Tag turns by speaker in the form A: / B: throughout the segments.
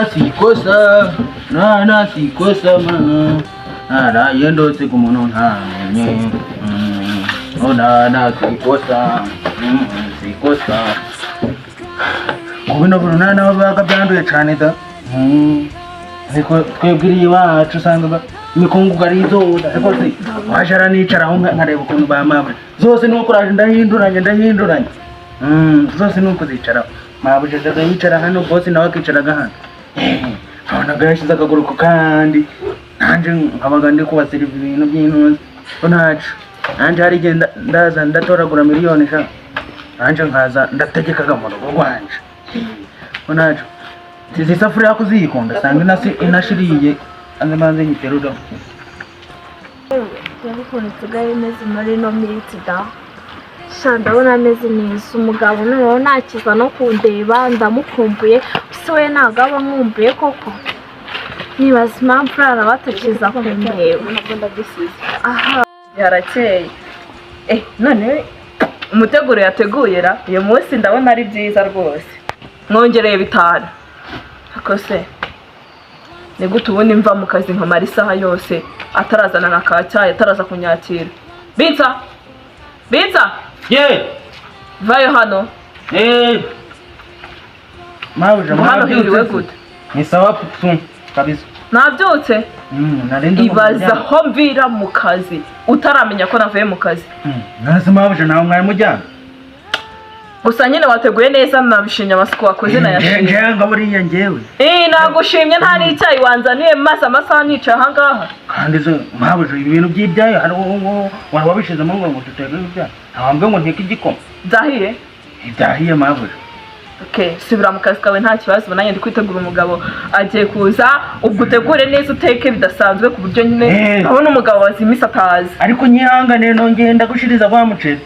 A: Sikosa nana sikosa mana naraye ndose ku muntu ntamenye. Oh, nana sikosa, sikosa ubu no nana baga byanduye cyane da. Ariko twebwiriye iwacu usanga imikungugu ari izoza, ariko se waje aranicaraho nkareba ukuntu bamabure zose nuko uraje ndahinduranya ndahinduranya. Zose nuko zicaraho, mabuja ajaga yicara hano, bosi nawe akicaraga hano. Nkabonaga yashyize akaguru ku kandi, nanjye nkabaga ndi kubaseriva ibintu by'intuzi ko ntaco. Nanjye hari igihe ndaza ndatoragura miliyoni sha, nanjye nkaza ndategekaga mu rugo rwanje ko ntaco. Izi safuriya kuziyikunda sanga inashiriye anze manze nyiterura.
B: Reba ukuntu nsigaye meze muri ino minsi da! Sha, ndabona ameze neza umugabo, noneho ntakiza no kundeba. Ndamukumbuye. Ese we ntabwo aba ankumbuye koko? Nibaza impamvu urara batakiza kundeba aha.
C: Harakeye. None umuteguro yateguye ra uyu munsi ndabona ari byiza rwose. Mwongereye 5. Ako se ni gute ubundi mva mu kazi nkamara isaha yose atarazana na ka cyayi, ataraza kunyakira? Bitsa, Bitsa!
A: Ye!
C: Vayo hano.
A: Eh, mabuja!
C: Ngo hano
A: Mwabyutse
C: hiriwe
A: se?
C: Gute?
A: Ni sawa tu kabisa.
C: Nabyutse.
A: Nari ndi mu
C: Ibaza
A: muryango.
C: aho mvira mu kazi utaramenya ko navuye mu kazi.
A: None se mabuja, nawe mwari mujyana?
C: Gusa nyine wateguye neza, nabishimye. Amasuku wakoze nayashimye.
A: Njewe nga buriya njyewe
C: Nagushimye, nta n'icyayi wanzaniye, maze amasaha nicaye ahangaha.
A: Kandi zo mabuja, ibintu by'ibyayo hari uwo wari wabishizemo ngo duteke ibyayo? Ntawambwe ngo nteke igikoma.
C: Byahiye?
A: Ibyahiye, mabuja.
C: Okay, subira mu kazi kawe, nta kibazo. Ubu nanjye ndi kwitegura, umugabo agiye kuza. Ubwo utegure neza, uteke bidasanzwe ku buryo nyine abona umugabo wazimisa atazi.
A: Ariko nyihangane, nongeye ndagushiriza wa muceri.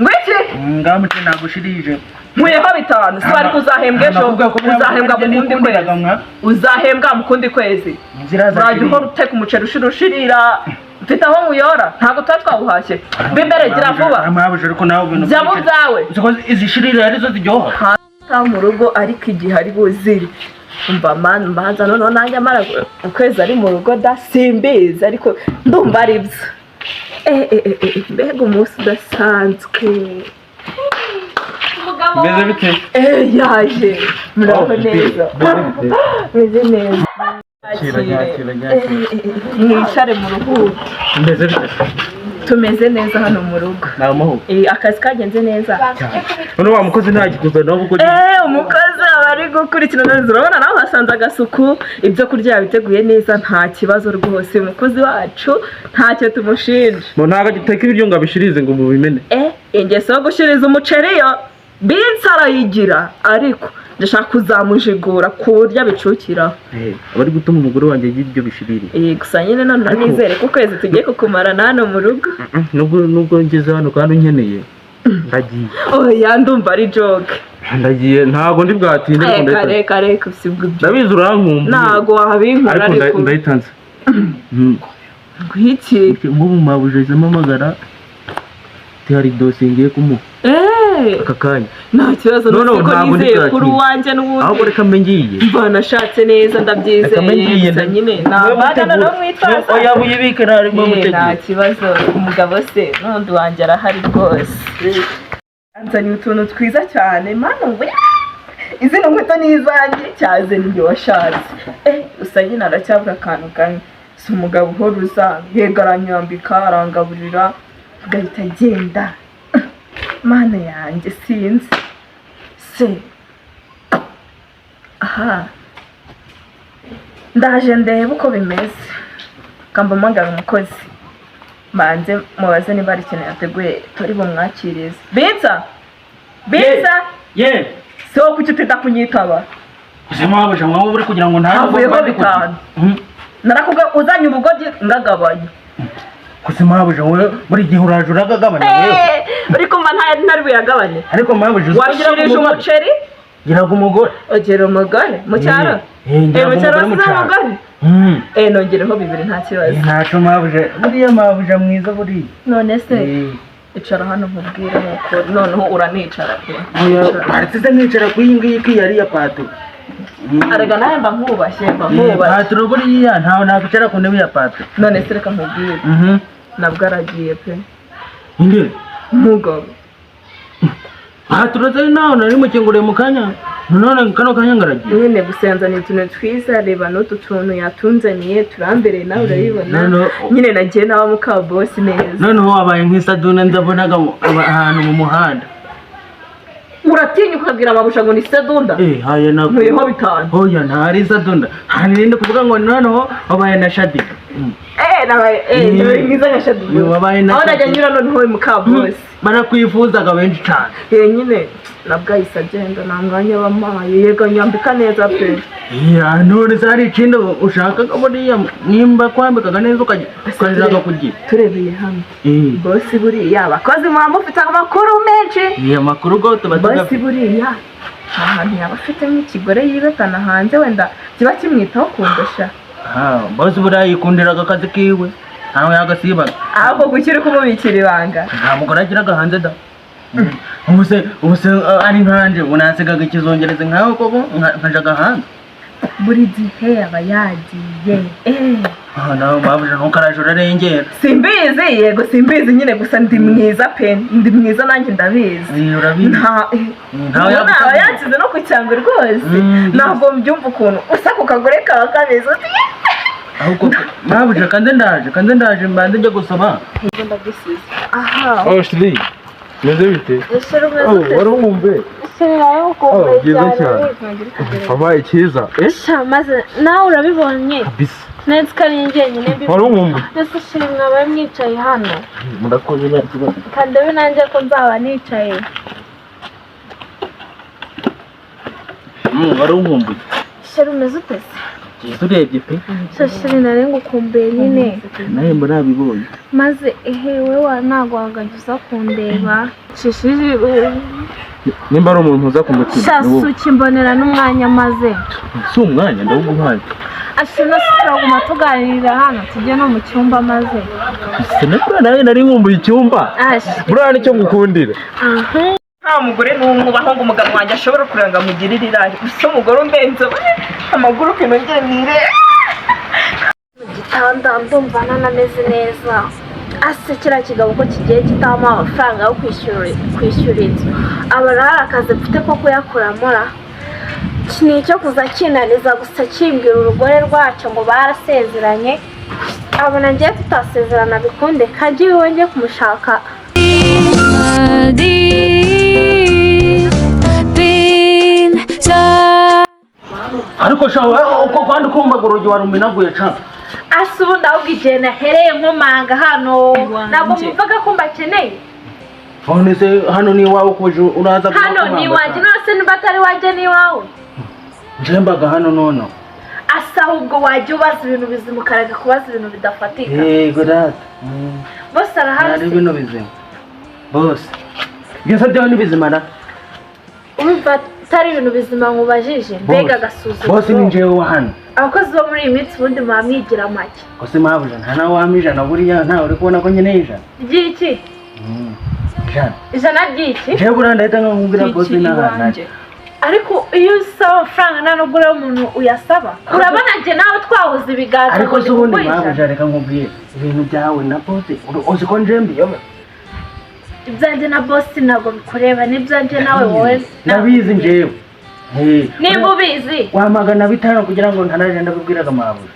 C: Ngwiki?
A: Ngaho muceri nagushirije.
C: Nkuyeho 5, si bari kuzahembwa ejo.
A: Nakubwiye ko biriya
C: Uzahembwa mu
A: muceri
C: kundi
A: nikundiragakwezi. Mwa.
C: Uzahembwa mu kundi kwezi.
A: Inzira
C: Urajya uhora uteka umuceri ushira ushirira, mfite aho nkuyora. Ntabwo tuba twawuhashye. Bimbere, gira vuba.
A: Mabuja, ariko nawe ibintu
C: Jya mu byawe.
A: Uzi ko izi shirira arizo ziryoha?
C: Nta mu rugo, ariko igihe ari buzire umva mani mbanza noneho nanjye amara ukwezi ari mu rugo da, simbizi, ariko ndumva ari byo. Mbega umunsi udasanzwe!
D: Meze bite?
C: Yaje, muraho?
D: Oh,
C: Neza.
D: bite?
C: Meze neza.
D: Nyakira, nyakira, nyakira.
C: Mwicare mu ruhuke.
D: Meze bite?
C: Tumeze neza hano mu rugo.
D: Ni amahoro.
C: Akazi kagenze neza.
D: None wa mukozi ntagikuzana kuko?
C: Umukozi aba ari gukurikirana neza, urabona nawe hasanze agasuku, ibyo kurya yabiteguye neza, nta kibazo rwose. Umukozi wacu ntacyo tumushinja.
D: Ngo ntabwo agiteka ibiryo ngo abishirize ngo mubimene.
C: Ingeso yo gushiriza umuceri yo Binsi arayigira, ariko ndashaka kuzamujigura ku buryo abicukiraho.
D: Aba ari gutuma umugore wanjye agira ibyo bishiririye.
C: Gusa nyine none nizere ko ukwezi tugiye kukumarana hano mu rugo.
D: Nubwo ngeze hano kandi unkeneye, ndagiye.
C: Oya, ndumva ari joke.
D: Ndagiye, ntabwo ndi bwatinde, ariko
C: Reka
D: ndahita.
C: reka reka, usibwa ibyo.
D: Ndabizi urankumbuye.
C: Ntabwo wabinkura.
D: Ariko
C: Ariko
D: ndahitanze.
C: Ngwiki?
D: Nk'ubu mabuja ahise ampamagara ati hari dosiye ngiye kumuha aka kanya.
C: Nta kibazo.
D: No, no,
C: None ko
D: ntabwo ndi
C: nizeye
D: bwakire.
C: kuri uwanjye n'ubundi.
D: Ahubwo reka mbe ngiye.
C: Mba nashatse neza.
D: Reka mbe
C: Ndabyizeye.
D: ngiye.
C: Gusa nyine nabana noneho mwitwaza.
A: Oya, buyibike, ntarimo
C: Nta
A: mutegura.
C: kibazo. Umugabo se n'undi wanjye arahari rwose. Anzaniye utuntu twiza cyane, mana we! Izi ni nkweto ni izanjye, cyaze ni washatse. Gusa nyine aracyabura akantu kamwe. Si umugabo uhora uza, yego aranyambika, arangaburira, agahita agenda. Mana yanjye, sinzi se. Aha ndaje ndebe uko bimeze, kambamagara umukozi mbanze mubaze niba hari ikintu yateguye turi bumwakirize. Binsa, Binsa!
A: Ye!
C: Si wowe, kuki utita kunyitaba?
A: Uzi mabuja, mwawe uri kugira ngo ntabe
C: Havuyeho 5. Narakubwiye uzanye ubugoryi ngagabanya.
A: Kuzi mabuja, wowe buri gihe uraje uragagabanya wewe.
C: Uri kumva ntari buyagabanye?
A: Ariko mabuja, uzi ko
C: Washirije
A: ngira umugore?
C: umuceri.
A: Ngiraga umugore.
C: Ugera umugore mu cyaro?
A: Ngira
C: Mu cyaro
A: umugore mu
C: wasize
A: cyaro.
C: umugore. Nongereho 2, nta kibazo.
A: Ntaco mabuja, buriya mabuja mwiza buriya.
C: None se icara hano nkubwire, nuko noneho uranicara pe.
A: Oya, waretse se nkicara ku iyi ngiyi ko iyi ari iya pato.
C: Arega nawe mba nkubashye, mba nkubashye.
A: Patro buriya ntawe nakwicara ku ntebe ya patro.
C: None se reka nkubwire, nabwo aragiye pe.
A: Inde?
C: Umugabo.
A: Patro se nawe nari mukinguriye mu kanya, none kano kanya ngaragiye.
C: Nyine gusa yanzaniye utuntu twiza, reba n'utu tuntu yatunzaniye turambereye, nawe urabibona.
A: No, no.
C: Nyine nagiye nawe muka boss neza.
A: Noneho wabaye nk'isaduna ndabonaga ahantu mu muhanda.
C: Uratinya ukabwira amabusha ngo ni sedunda?
A: Eh, haye na
C: Nkuyeho 5.
A: Hoya, ntari isadunda, ntarinde kuvuga ngo noneho wabaye na Shadi.
C: Eh, nabaye nabaye mwiza nka Shadi.
A: Yo, wabaye na
C: aho najya
A: Shadi.
C: nyura noneho muka boss.
A: Barakwifuzaga benshi cyane.
C: Nyine nabwo ahise agenda, nta mwanya bampaye. Yego, nyambika neza pe.
A: Ya, none se hari ikindi ushakaga buriya nimba kwambikaga neza ukajya ukajyaga kugira?
C: Turebeye hamwe, boss buriya abakozi muba mufite amakuru menshi.
A: Iya, amakuru go tuba
C: Boss
A: tugafite.
C: buriya nta hantu yaba afite nk'ikigore yibetana hanze, wenda kiba kimwitaho kundusha?
A: Ah, boss buriya yikundiraga akazi kiwe, ntawe yagasibaga.
C: Ahubwo kuki uri kumubikira ibanga?
A: Nta mugore agiraga hanze da. Ubuse ari nkanje ubu nasigaga ikizongereza nkawe koko nkajaga hanze?
C: Buri gihe aba yagiye.
A: Ah, nawe mabuja ntukaraje urarengera.
C: Simbizi, yego simbizi nyine, gusa ndi mwiza pe, ndi mwiza nanjye ndabizi.
A: Urabizi.
C: Nta
A: Ntawe
C: ntawe
A: yagusabye.
C: yansize no ku cyangwe rwose. Ntabwo mbyumva ukuntu usa ku kagore kawe kameze uti.
A: Ahubwo mabuja kanze ndaje mbanze njya gusoma.
B: Aha.
E: Oh, Shiri, meze bite?
B: Ese rumeze
E: Oh,
B: ute?
E: wari umwumve?
B: Ese nawe ukumbuye
E: Oh, byiza
B: cyane.
E: cyane. Wabaye cyiza. Eh?
B: Sha, maze nawe urabibonye.
E: Kabisa.
B: Nzi ko ari njyenyine
E: Wari
B: mbibonye.
E: umwumve?
B: Ese shiri mwabaye mwicaye hano?
D: Murakoze, nta kibazo.
B: Kandabe nanjye ko nzaba nicaye.
A: Wari unkumbuye.
B: Shiri, umeze ute se?
A: Byiza urebye pe.
B: Sha shiri, nari ngukumbuye nyine.
A: Nawe murabibonye.
B: Maze ehe, wowe ntabwo wagajya uza kundeba. Shishiri.
E: Nimba ari umuntu uza ku mutima,
B: Sha
E: ni wowe.
B: suki mbonera n'umwanya maze.
E: Si umwanya ndawuguhaye.
B: Ashima, turaguma tuganirira hano, tujye no mu cyumba maze.
E: Sinakura nawe nari nkumbuye icyumba.
B: Ashi.
E: Buriya nicyo ngukundira.
B: Aha.
C: Nta mugore n'umwe ubaho ngo umugabo wanjye ashobore kureba ngo amugirire irari. Gusa umugore undenze we, amaguru nongere nire.
B: Mu gitanda ndumva nanameze neza. Ase kiriya kigabo ko kigiye kitampa amafaranga yo kwishyura inzu, aba arahari akazi mfite ko kuyakuramo ra? Ni icyo kuza kinaniza gusa, kimbwira urugore rwacyo ngo barasezeranye, abona ngiye tutasezerana bikunde, kajya iwe njye kumushaka.
A: Ariko sha, uko kwandi kumvaga urugi waruminaguye ca.
B: Ase ubundi ahubwo igihe nahereye nkomanga hano
C: Iwanjye.
B: ntabwo mwumvaga ko mbakeneye?
A: None se hano ni iwawe kuje uraza
B: Hano ni iwanjye, none se niba atari iwanjye ni iwawe?
A: Nje mbaga hano nono.
B: Asa ahubwo wajya ubaza ibintu bizima ukareka kubaza ibintu bidafatika.
A: Yego data.
B: Bose arahari
A: Hari
B: se?
A: bino bizima bose, byose byawe ni bizima na.
B: Urumva atari ibintu bizima nkubajije, mbega agasuzuguro.
A: Bose ni njyewe wa hano.
B: Abakozi bo muri iyi minsi ubundi muba mwigira make.
A: Kose mabuja nta nawe wampa 100 buriya, ntawe uri kubona ko nkeneye 100?
B: Ry'iki?
A: 100.
B: 100 ry'iki?
A: Njyewe buriya ndahita nkakubwira bose n'ahantu ari.
B: Ariko iyo usaba amafaranga nta nubwo uriya umuntu uyasaba, urabona njye nawe twahuza ibiganza
A: Ariko
B: ngo
A: se ubundi
B: ndikuguhe 100.
A: mabuja, reka nkubwire ibintu byawe na bose, uzi ko nje mbiyobe?
B: Ibyanjye na bosi ntabwo bikureba, n'ibyanjye nawe wowe.
A: Ndabizi njyewe.
B: Nimba ubizi.
A: Wa 500 kugira ngo ntanaje ndabibwiraga mabuja.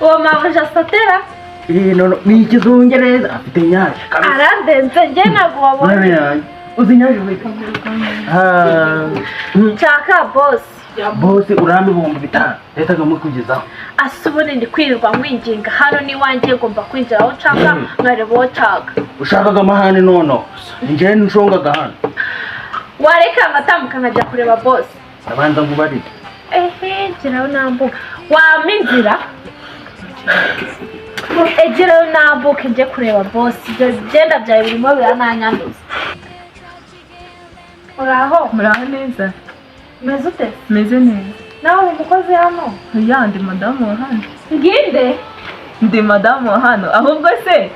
B: Uwo mabuja asatera.
A: Eh, no, ni ikizungereza afite nyanja kabisa.
B: Arandenze njye ntabwo
A: Mwana
B: wabonye.
A: yanjye uzi nyanja ufite? Ah,
B: Nshaka bosi.
A: Bose urampa 5000 leta akamukugezaho.
B: Asa ubundi ndi kwirirwa nkwinginga hano n'iwanjye, ngomba kwinjira aho nshaka nkareba uwo nshaka.
A: Ushakaga amahane nono, njyewe nshongaga hano.
B: Wareka ngatambuka nkajya kureba bosi.
A: Ndabanza nkubarire.
B: Ehe, gerayo nambuka, wampa inzira, egerayo nambuke njye kureba bosi, ibyo byenda byawe birimo birananyanduza. Uraho?
C: Muraho neza.
B: Umeze ute?
C: Meze neza.
B: Nawe uri umukozi hano?
C: Ya, ndi madamu wa hano.
B: Nginde?
C: Ndi madamu wa hano. Ahubwo se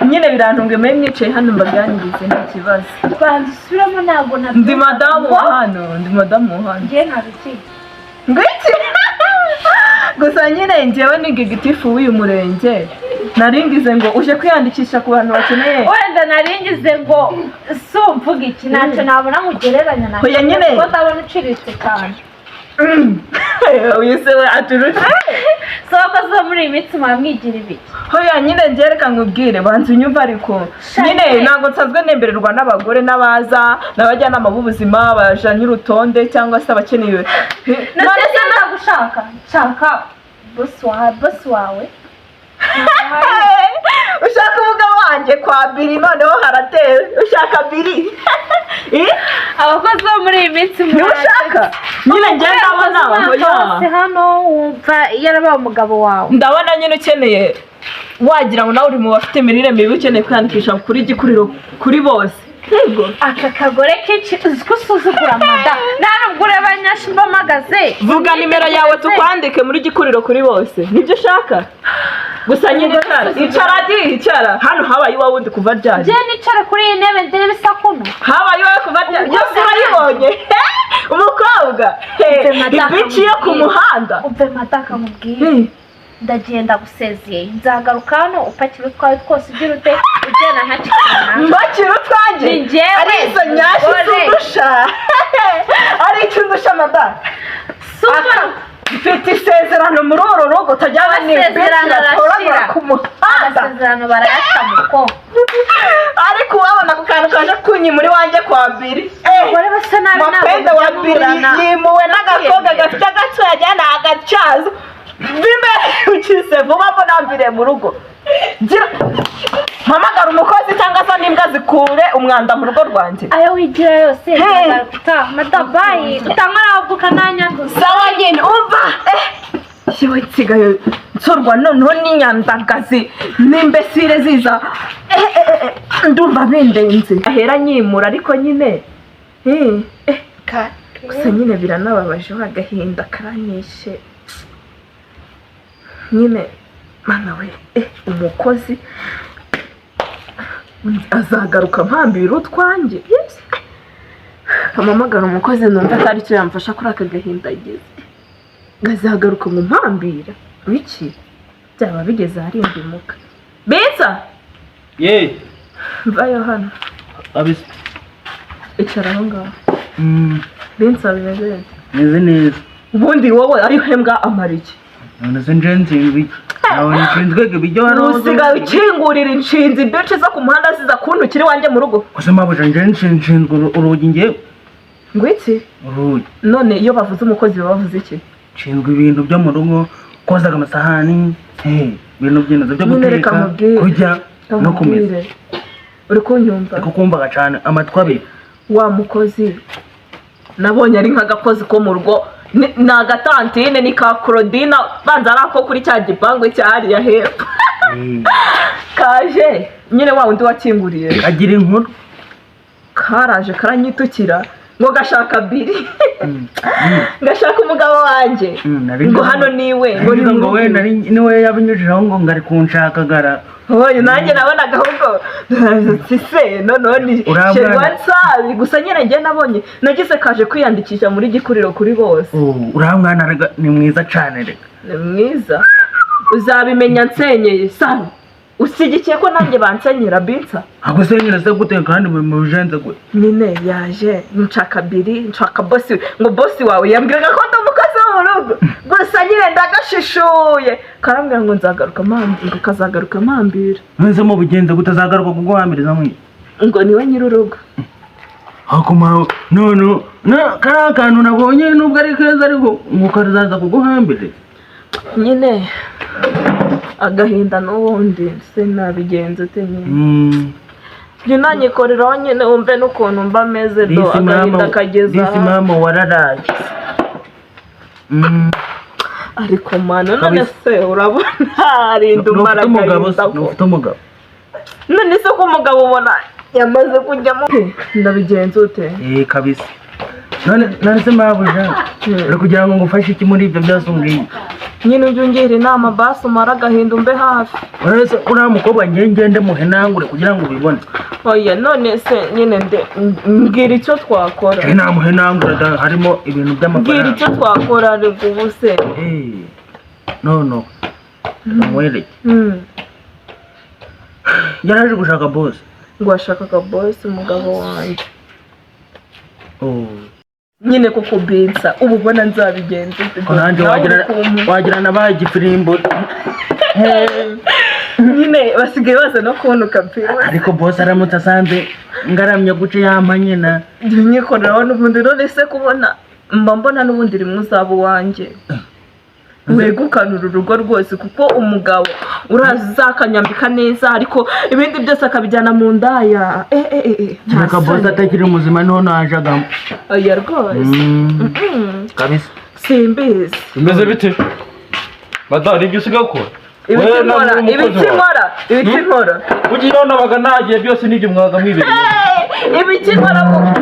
C: Nyine birantunguye mwe mwicaye hano mbaganirize nta kibazo.
B: Banza usubiremo, ntabwo nabyumva.
C: Ndi madamu wa hano, ndi madamu wa hano.
B: Njye ntabiki?
C: Ngwiki? Gusa nyine njyewe ni gitifu w'uyu murenge, naringize ngo uje kwiyandikisha ku bantu bakeneye.
B: Wenda naringize ngo si umvuga iki, ntacyo nabona nkugereranya na
C: Oya, nyine.
B: kuko ndabona uciriritse cyane.
C: Uyu se we aturutse?
B: Si abakozi bo muri iyi minsi mwamwigira ibiki?
C: Hoya nyine njye reka nkubwire, banza unyumve ariko.
B: Shanye.
C: Nyine ntabwo nsanzwe nembererwa n'abagore n'abaza n'abajyanama b'ubuzima bajanye urutonde cyangwa se abakeneye.
B: None se ndagushaka, nshaka bosi wawe, bosi wawe.
C: Ushaka umugabo wanjye kwa Biri? Noneho haratewe, ushaka Biri? Eh?
B: Abakozi bo muri iyi minsi
C: Niwe ushaka nyine, njye ndabona
B: hose
C: hoya.
B: Hano wumva yarabaye umugabo wawe?
C: Ndabona nyine ukeneye, wagira ngo nawe uri mu bafite imirire mibi, ukeneye kwiyandikisha kuri Gikuriro kuri bose, yego.
B: Aka kagore kenshi uzi ko usuzugura mada, nta nubwo ureba nyashi mba mpagaze.
C: Vuga nimero yawe tukwandike muri Gikuriro kuri bose, nibyo ushaka gusa nyine. Icara, icara di, icara hano. Habaye iwawe wundi kuva ryari?
B: Njye nicara kuri iyi ntebe ndebe isakuno?
C: Habaye iwawe kuva ryari? Yose urayibonye, umukobwa
B: Umve madaka
C: ibici yo ku
B: mubwire.
C: muhanda.
B: Umve madaka mubwire, ndagenda gusezeye, nzagaruka hano upakira utwawe twose, ugira ute, ugenda ntacikana.
C: Mbakira utwanjye?
B: Ni njyewe,
C: Ari izo nyashi
B: gore.
C: zundusha, ari icyo undusha mada?
B: Sumba.
C: Mfite isezerano muri uru rugo utajyana
B: Amasezerano
C: n'ibiti
B: arashira.
C: ku muhanda.
B: Amasezerano barayaca muko.
C: Ariko uwabona ako kantu kaje kunyimura iwanjye kwa Biri.
B: Abagore basa nabi ntabwo
C: Mapenda wa
B: mujya
C: Biri
B: muburana.
C: yimuwe n'agakobwa gafite agaco yajyana agacazo b'imbere, ukize vuba mbona mbiriye mu rugo. Gira mpamagara umukozi cyangwa se n'imbwa zikure umwanda mu rugo rwanjye.
B: Ayo wigira yose.
C: Hey.
B: Nzagaruka utaha madabayi utangaravuka nanyanduza.
C: Sawa nyine, umva, yewe nsigaye nsorwa noneho n'inyandagazi n'imbesire ziza. Ndumva bindenze ahera nyimura, ariko nyine gusa nyine biranababaje, wa agahinda karanyishe nyine. Mana we, umukozi azagaruka mpambira utwanjye. Yes. Kamamagara umukozi numva atari cyo yamfasha kuri aka gahinda agize, ngazagaruka mu mpambira wiki byaba bigeze aharindimuka bitsa.
A: Ye.
C: Mvayo hano.
A: Abisi.
C: Icara aho ngaho. Binsa, bimeze bite?
A: Meze neza.
C: Ubundi wowe ari uhembwa amara iki?
A: None se nje nzinzwe iki? Nawe nshinzwe ibiryo hano?
C: Usigaye ukingurira inshinzi ibice zo ku muhanda ziza kuntukira iwanjye mu rugo.
A: Gusa mabuja, nje nshinzwe urugi ngewe.
C: Ngo iki?
A: Urugi.
C: None iyo bavuze umukozi baba bavuze iki?
A: Nshinzwe ibintu byo mu rugo, kozaga amasahani, ibintu by'inzu byo
C: Nyine reka
A: guteka,
C: mubwire.
A: kurya no kumesa.
C: Kamubwire. Uri kunyumva?
A: Ariko kumvaga cyane amatwi abiri.
C: Wa mukozi nabonye ari nk'agakozi ko mu rugo, ni agatantine, ni ka Claudina, banza ari ako kuri cya gipangu cyahariya hepfo. Kaje nyine wa wundi wakinguriye.
A: Agira inkuru.
C: Karaje karanyitukira ngo gashaka Biri, gashaka umugabo wanjye. Ngo hano niwe, ngo ni
A: ngo
C: mu
A: we
C: rugo.
A: Nari niwe yabinyujijeho ngo ngari kunshakagara.
C: Oya, nanjye nabonaga ahubwo se noneho ni
A: Uriya
C: sherwa
A: mwana-
C: nsabi. Gusa nyine njye nabonye nagize kaje kwiyandikisha muri Gikuriro kuri bose.
A: Oh, uriya mwana rega ni mwiza cyane reka.
C: Ni mwiza, uzabimenya nsenyeye sana. Ushyigikiye ko nanjye bansenyera binsa?
A: Agusenyera se gute kandi mu bijenze gute?
C: Nyine yaje nshaka Biri, nshaka bosi, ngo bosi wawe yambwiraga ko ndi umukozi wo mu rugo. Gusa nyine ndagashishuye, karambwira ngo nzagaruka mpambira, ngo kazagaruka mpambira.
A: None mu bugenze gute, azagaruka kuguhamiriza mwe?
C: Ngo niwe nyir'urugo.
A: Hakuma none na kariya kantu nabonye nubwo ari keza, ariko ngo kazaza kuguhambiriza.
C: Nyine agahinda n'ubundi sinabigenza ute nyine. Jya unanyikoreraho nyine wumve n'ukuntu mba meze do.
A: Disi mama,
C: Agahinda kageza
A: disi
C: aha.
A: mama wararaye.
C: Ariko mana, none
A: Kabisa.
C: se urabona harinda umara
A: Ntufite umugabo
C: agahinda
A: se?
C: ko
A: Ntufite umugabo?
C: None se ko umugabo ubona yamaze kujyamo, ndabigenza ute?
A: Eh, kabisa. None se mabuja, uri kugira ngo ngufashe iki muri ibyo byose umbwiye?
C: Nyine ujye ungira inama basi, umare agahinda, umbe hafi.
A: Uretse uriya mukobwa, ngiye ngende muhenangure kugira ngo ubibone.
C: Oya, none se nyine nde mbwira icyo twakora.
A: Njye namuhenangura da, harimo ibintu
C: Mbwira
A: by'amafaranga.
C: icyo twakora reka ubu se.
A: Eh, no no, reka nkwereke. Yaraje gushaka boss.
C: Ngo washakaga boss, umugabo wanjye.
A: Oh.
C: Nyine kuko binsa ubu ubona nzabigenza ute?
A: Ko nanjye
C: Nawe
A: wagira
C: ukuntu-
A: wagira nabaye igifirimbo.
C: Nyine basigaye baza no kuntuka pe.
A: Ariko boss aramutse asanze ngaramye guca yampa nyina.
C: Nyikoreraho n'ubundi. None se kubona mba mbona n'ubundi rimwe uzaba uwanjye, wegukana uru rugo rwose, kuko umugabo uraza uzakanyambika neza, ariko ibindi byose akabijyana mu ndaya, eh eh eh eh, nta
A: Kereka boss
C: soni.
A: atakiri muzima niho najagamo.
C: Oya rwose.
A: Kabisa.
C: Simbizi.
E: Bimeze bite, madamu? Nibyo usigaye ukora?
C: Ibiki
E: Wewe na
C: nkora?
E: n'umukozi
C: Ibiki
E: wawe.
C: nkora? Ibiki nkora?
E: Ugiye aho nabaga nagiye, byose nibyo mwabaga mwibereye.
C: Ibiki nkora mu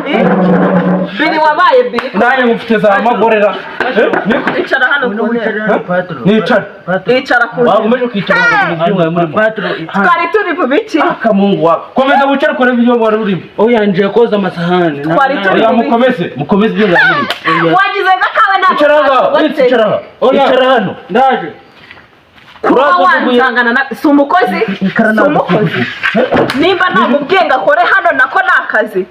C: biri wabaye biri?
E: Nanjye ngufite za magorera. Eh, niko.
C: Icara hano ku ntebe.
A: Patro.
E: Nicara.
A: Patro.
C: Icara ku ntebe.
E: Wakomeje kwicara mu byo mwari murimo.
A: Patro.
C: Twari turi mu biki?
E: Akamungu wawe, komeza wicare ukore ibyo wari urimo.
A: Oya, ngiye koza amasahani.
C: Twari turi
E: Oya,
C: mu biki?
E: mukomeze mukomeze ibyo mwari murimo.
B: Wagize nk'akawe ntabwo
E: Icara aho ngaho.
B: kashobotse.
E: Icara aho, icara hano.
A: Ndaje.
C: Kuba
E: Uraza.
C: wansangana na si umukozi, si umukozi. Nimba namubwiye ngo akore hano, nako ni akazi.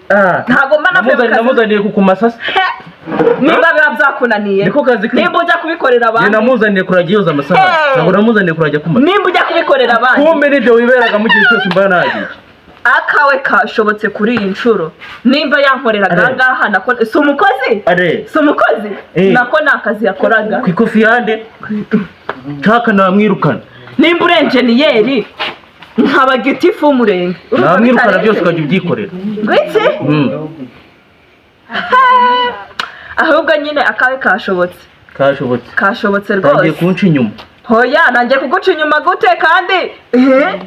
C: Ntabwo mba navuye mu kazi.
E: Namuzaniye ku masasi.
C: Nimba biba byakunaniye,
E: Niko kazi ke.
C: nimba ujya kubikorera
E: Njye
C: abandi.
E: namuzaniye kurajya yoza amasahani.
C: Hey!
E: Ntabwo namuzaniye kurajya kumasa.
C: Nimba ujya kubikorera abandi.
E: Kumbe nibyo wiberaga mu gihe cyose mba nagiye.
C: Akawe kashobotse kuri iyi nshuro. Nimba yankoreraga
E: Are.
C: aha ngaha, nako si umukozi.
E: Are.
C: Si umukozi.
E: Eh.
C: Nako ni akazi yakoraga.
E: Ku ikofi yande nshaka namwirukana.
C: Nimba uri enjeniyeri, nkaba gitifu w'umurenge. Urumva
E: Namwirukana
C: bitarenze?
E: byose ukajya ubyikorera.
C: Ngwiki? Ahubwo nyine akawe kashobotse.
E: Kashobotse.
C: Kashobotse
E: Tangiye
C: rwose.
E: kunca inyuma.
C: Hoya, nanjye kuguca inyuma gute kandi? Eh?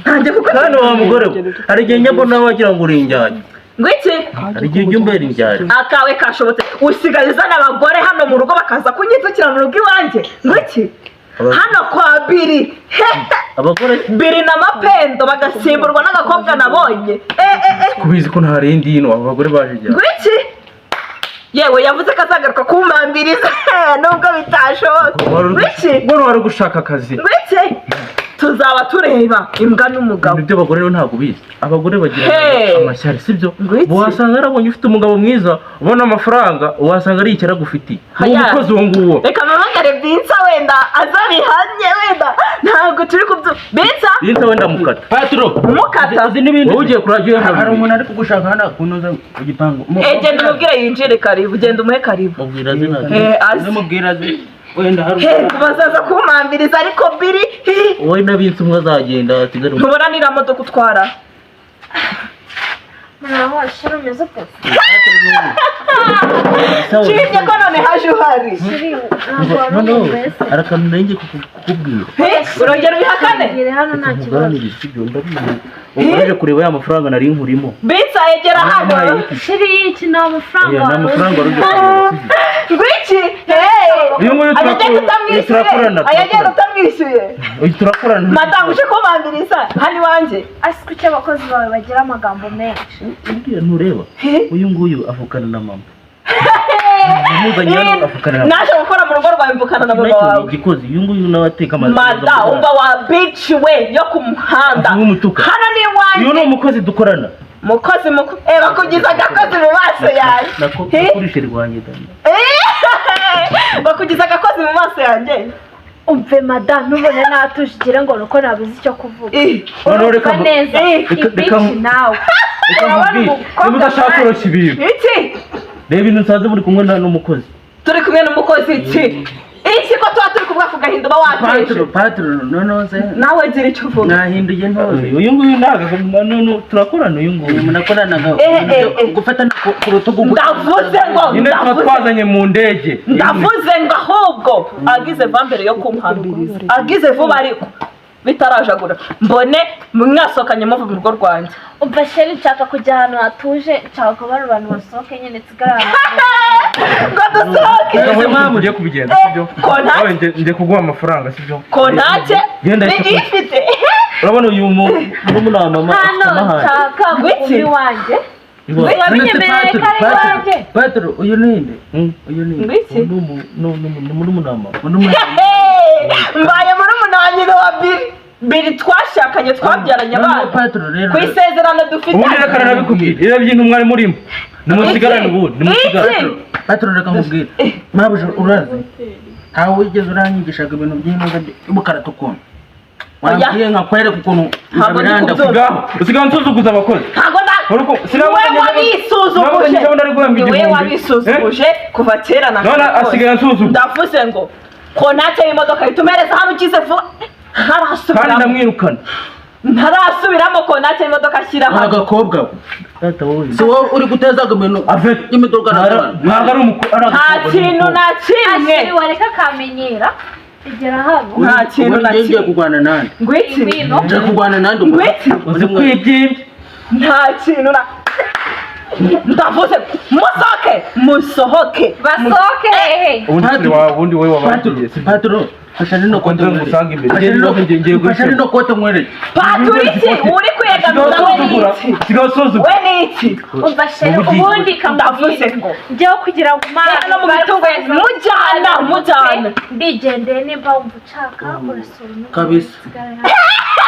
C: Nanjye kuguca
E: Kandi wa mugore we, hari igihe njya mbona wagira ngo uri indyarya.
C: Ngwiki?
E: Hari igihe ujya umbera indyarya.
C: Akawe kashobotse. Usigaye uzana abagore hano mu rugo, bakaza kunyitsukira mu rugo iwanjye. Ngwiki? Hano kwa Biri.
E: Abagore.
C: Biri na Mapendo bagasimburwa n'agakobwa nabonye. Eh eh eh.
E: Kubizi ko nta rindi hino, abo bagore baje ijyana.
C: Ngwiki? Yewe, yavuze ko azagaruka kumpambiriza nubwo bitashoboka. Ngwiki?
E: Wari wari gushaka akazi.
C: Ngwiki? Tuzaba tureba imbwa n'umugabo.
E: Ibintu by'abagore rero ntabwo ubizi. Abagore bagira
C: Hey!
E: amashyari, sibyo?
C: Ngwiki?
E: Wasanga yarabonye ufite umugabo mwiza, ubona amafaranga, wasanga ari icyara agufitiye. Ni
C: Haya.
E: umukozi uwo nguwo.
C: Reka mpamagare Binsa, wenda azabihamye. Wenda ntabwo turi kubyu Binsa.
E: Yinsa wenda mukata.
A: Patro.
C: Umukata.
A: Uzi n'ibindi.
E: Wowe ugiye kurajya uhembwa
A: Hari
E: bibiri.
A: umuntu ari kugushaka hano kunoza ku gipangu.
C: Eh, genda umubwire yinjire. Karibu, genda umuhe karibu.
E: Mubwira zina.
C: Eh, azi.
A: Namubwira azi. Wenda hari.
C: He, bazaza kumpambiriza ariko Biri hi.
E: Wowe na Binsi umwe azagenda asigare
C: Ntubona n'iriya modoka utwara?
B: Muraho, chéri, umeze ute?
C: Nshimye ko none haje uhari.
B: Chéri, ntabwo wari
E: No, no,
B: umeze.
E: hari akantu nari ngiye kukubwira.
C: He, urongera ubihakane.
B: Mbwire hano, nta kibazo.
E: Muganirize, sibyo? Ndabizi ubu waje kureba ya mafaranga nari nkurimo.
C: Binsa, yegera hano.
B: Chéri, iki ni amafaranga.
E: Oya, ni amafaranga wari uje kureba, sibyo?
C: Ngwiki? Hey!
E: Uyu nguyu
C: Ayagenda
E: turakora-
C: utamwishyuye.
E: turakorana,
C: Ayagenda
E: turakorana.
C: utamwishyuye.
E: Uyu turakorana.
C: Madamu, uje kumpambiriza hano iwanjye.
B: Ese kuki abakozi bawe bagira amagambo menshi?
E: Ubwira ntureba.
C: He?
E: Uyu nguyu avukana na mama. Namuzanye hano avukana na mama.
C: Naje gukora mu rugo rwawe, mvukana na mama
E: Nacyo ni
C: wawe.
E: igikozi. Uyu nguyu nawe ateka amazi.
C: Mada, umva wa bici we yo ku muhanda.
E: Nk'umutuka.
C: Hano ni
E: Uyu ni
C: iwanjye.
E: umukozi dukorana.
C: Mukozi muko eh, bakugize agakozi mu maso yanjye.
E: Nako
C: He?
E: nakurishe rwanjye dani.
C: Eh, bakugize agakozi mu maso yanjye.
B: Umve madamu, ntubone natuje ugire ngo ni uko nabuze icyo kuvuga.
C: Eh,
E: Noneho reka
B: Urumva neza.
E: reka
B: Ibici nawe.
E: Reka
B: Urabona
E: nkubwire.
B: umukobwa
E: Niba udashaka koroshya ibintu.
C: iki?
E: Reba ibintu nsanze muri kumwe n'umukozi.
C: Turi kumwe n'umukozi iki? Iki ko tuba turi kuvuga ku gahinda uba wateje?
A: Patro, patro, noneho se
C: Nawe gira icyo uvuga.
A: mwahinduye ntoze.
E: Uyu nguyu ntabwo no turakorana uyu nguyu.
A: Munakoranaga
C: Eh, eh, eh.
A: gufatana ku rutugu.
C: Ndavuze ngo
E: Nyine tuba
C: ndavuze
E: twazanye mu ndege.
C: Ndavuze ngo ahubwo agize va mbere yo kumpambiriza, agize vuba ariko. Bitarajagura mbone mwasohokanye muva mu rugo rwanjye.
B: Umva chéri, nshaka kujya ahantu hatuje, nshaka ko bano bantu basohoke nyine, nsigare ahantu.
C: Ngo dusohoke?
E: Reka mpamvu ugiye kubigenza, sibyo?
C: Kontake.
E: Nawe ngiye kuguha amafaranga, sibyo?
C: Kontake.
E: Genda.
C: Nigifite.
E: Urabona uyu murumuna wa mama afite
B: Hano
E: amahane.
B: nshaka
C: Ngwiki.
B: kuguma iwanjye. Wabinyemereye ko ari iwanjye.
A: Petero, uyu ninde? Uyu ninde?
C: Ngwiki.
E: Ni murumuna wa mama.
C: Mbaye murumuna wa nyina wa Biri. Biri twashakanye, twabyaranye abana.
A: Petero rero
C: Ku isezerano dufite.
E: Ubundi reka narabikubwira, iyo byintu mwari murimo nimusigarane, ubundi nimusigarane.
C: Iki?
A: Petero, reka nkubwire, mabuja, urazi ntawe wigeze uranyigishaga ibintu by'inoza by'ubukarata, ukuntu wambwiye nkakwereka ukuntu
C: Ntabwo ndi
A: ndabiranda.
C: kubyumva.
E: Ngaho usigaye unsuzuguza abakozi.
C: Ntabwo nda
E: Sinabonye.
C: Niwe wabisuzuguje.
E: Sinabonye ari guhembwa
C: Niwe
E: 1000.
C: wabisuzuguje kuva kera na
E: None
C: kare kose.
E: asigaye ansuzugura.
C: Ndavuze ngo kontake y'imodoka itumereza hano ukize vuba.
E: Kandi
C: Ntarasubiramo.
E: ndamwirukana.
C: Ntarasubiramo, kontake y'imodoka ashyira hano.
A: Agakobwa we.
D: Data wowe.
A: Si wowe uri gutezaga ibintu by'imiduga?
E: Ntabwo ari umukobwa, ari
C: Nta
E: agakobwa.
C: kintu na kimwe.
B: Chéri, wareka akamenyera igera hano.
C: Nta kintu na
A: Ubundi ngiye
C: kimwe.
A: kurwana nande?
C: Ngwiki.
B: Ngwino.
A: Ngiye kurwana nande?
C: Ngwiki.
E: Uzi kwibyimbya.
C: Nta kintu na, ndavuze musohoke, musohoke.
B: Basohoke hehe?
E: Ubundi turi wawe, ubundi wowe wabagiye, sibyo?
A: Patro, fasha rino kote
E: Nze
A: nkwereke.
E: ngusange imbere.
A: Fasha rino-
E: Ngiye
A: fasha rino kote nkwereke.
C: Paturiki uri kwegamiza we ni iki?
E: Sigaho usuzugura.
C: We ni iki?
B: Umva chéri,
E: Ubugiye.
B: ubundi
C: Ndavuze
B: kamubwire
C: ngo
B: njyewe kugira ngo umare
C: no mu mitungo ye, mujyana, mujyana.
B: Ndigendeye, nimba wumva ushaka urasura umugore
A: Kabisa.
B: usigare hano.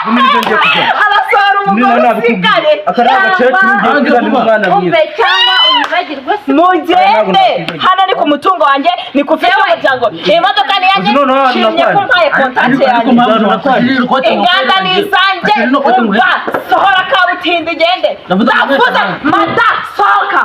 E: Ubundi nibyo ngiye kujya.
C: Arasohora
E: Niba
C: umugore
E: nabikubwiye.
C: usigare.
E: Aka ni agakecuru, ngiye
A: Hanze
E: kuzana
A: vuba.
E: umwana mwiza.
B: Umve, cyangwa unyibagirwe se.
C: Mugende, hano ni ku mutungo wanjye, ni ku fishi y'umuryango, iyi modoka ni iyanjye.
E: Uzi noneho ahantu
C: Nshimye ko
E: nakwanje.
C: mpaye kontake
A: Ariko
C: yanjye.
A: mpamvu fasha rino kote
C: Inganda ni
A: nkwereke.
C: izanjye.
A: Fasha rino kote
C: Umva,
A: nkwereke.
C: sohora kabutindi ugende.
A: Ndavuze ngo
C: Ndavuze
A: mwese.
C: mada, sohoka,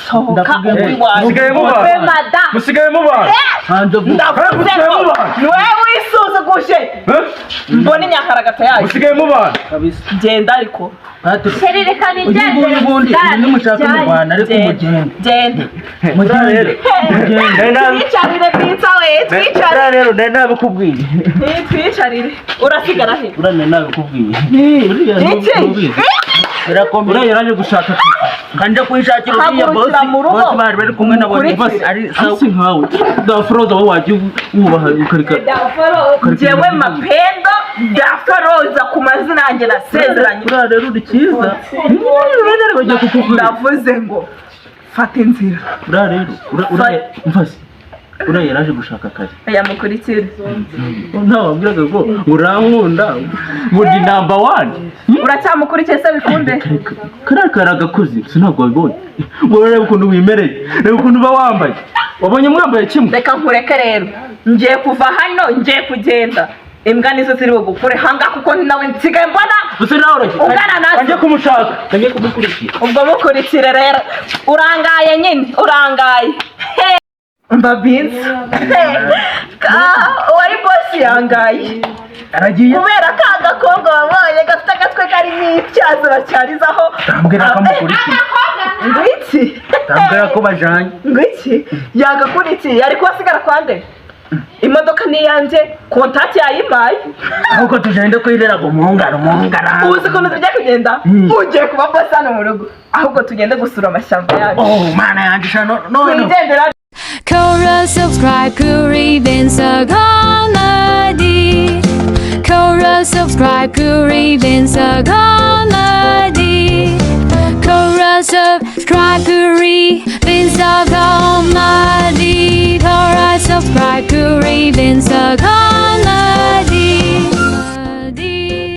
C: sohoka.
A: Ndakubwiye
C: Uri
A: ngo-
C: wanjye.
E: Musigaye mubana.
B: We mada.
E: Musigaye mubana.
A: Hanze vuba.
C: Ndavuze
E: Musigaye
C: ngo
E: mubana.
C: niwe wisuzuguje.
E: Eh?
C: Mbona inyakaragata yayo.
E: Musigaye mubana.
A: Kabisa.
C: Genda ariko.
A: Patro,
B: Chéri, reka
A: uyu nguyu
B: nigendere.
A: ubundi
B: Nsigare.
A: nimushaka
B: Bijyanye.
A: murwana, ariko mugende.
C: Genda.
A: Mugende, mugende.
E: Nari
C: Twicarire pizza we, twicarire.
D: Rero nari nabikubwiye.
C: Twicarire, urasigara he?
D: Uriya nari nabikubwiye. Uriya
C: Iki?
D: ntubizi.
A: Birakomeye.
E: Uriya yaraje gushaka akazi.
A: Kanje kwishakira uriya
C: Hagurukira
A: bosi.
C: mu rugo.
A: Bosi bari bari kumwe nabo.
C: Mukurikire.
A: Ari sawa.
D: Asi nkawe. Dafroza, wowe wajya wubaha ukareka.
C: Njyewe Mapendo Daforoza ku mazina yanjye nasezeranye.
D: Uriya rero uri cyiza. Uriya rero bagiye kukubwira.
C: Ndavuze ngo fata inzira.
D: Uriya rero uriya mfase. Uriya yaraje gushaka akazi.
C: Yamukurikira.
D: Ntawe wabwiraga ngo urankunda, ngo ndi number one.
C: Uracyamukurikiye se bikunde?
D: Kariya kari agakozi, si ntabwo wabibonye? Ngo urebe ukuntu wimereye, reba ukuntu uba wambaye, wabonye mwambaye kimwe.
C: Reka nkureke rero, ngiye kuva hano, ngiye kugenda, imbwa nizo ziri bugukure hanga kuko nawe nsigaye mbona
D: Gusa nawe urajya
C: ungana nazo.
E: Ajye kumushaka.
D: Ngiye kumukurikira.
C: Ubwo mukurikire rero, urangaye nyine, urangaye. Mbabinzi uwari bosi yangaye.
A: Aragiye.
C: Kubera ka gakobwa wabonye gafite agatwe karimo ityazo bacyarizaho.
A: Ndambwira ko amukurikiye.
C: Ngwiki?
A: Ndambwira ko bajanye.
C: Ngwiki? Yagakurikiye, ari kuba asigara kwande, imodoka ni iyanjye, kontaki yayimpaye.
A: Ahubwo tugende kwirera ngo muhungara umuhungara.
C: Uzi ukuntu tujya kugenda? Ugiye kuba bosi hano mu rugo, ahubwo tugende gusura amashyamba yacu.
A: Oh, mana yanjye, shano none.
C: Twigendera.
F: Kora subscribe kuri Vince Comedy. Kora subscribe kuri Vince Comedy. Kora subscribe kuri Vince Comedy. Kora subscribe kuri Vince Comedy.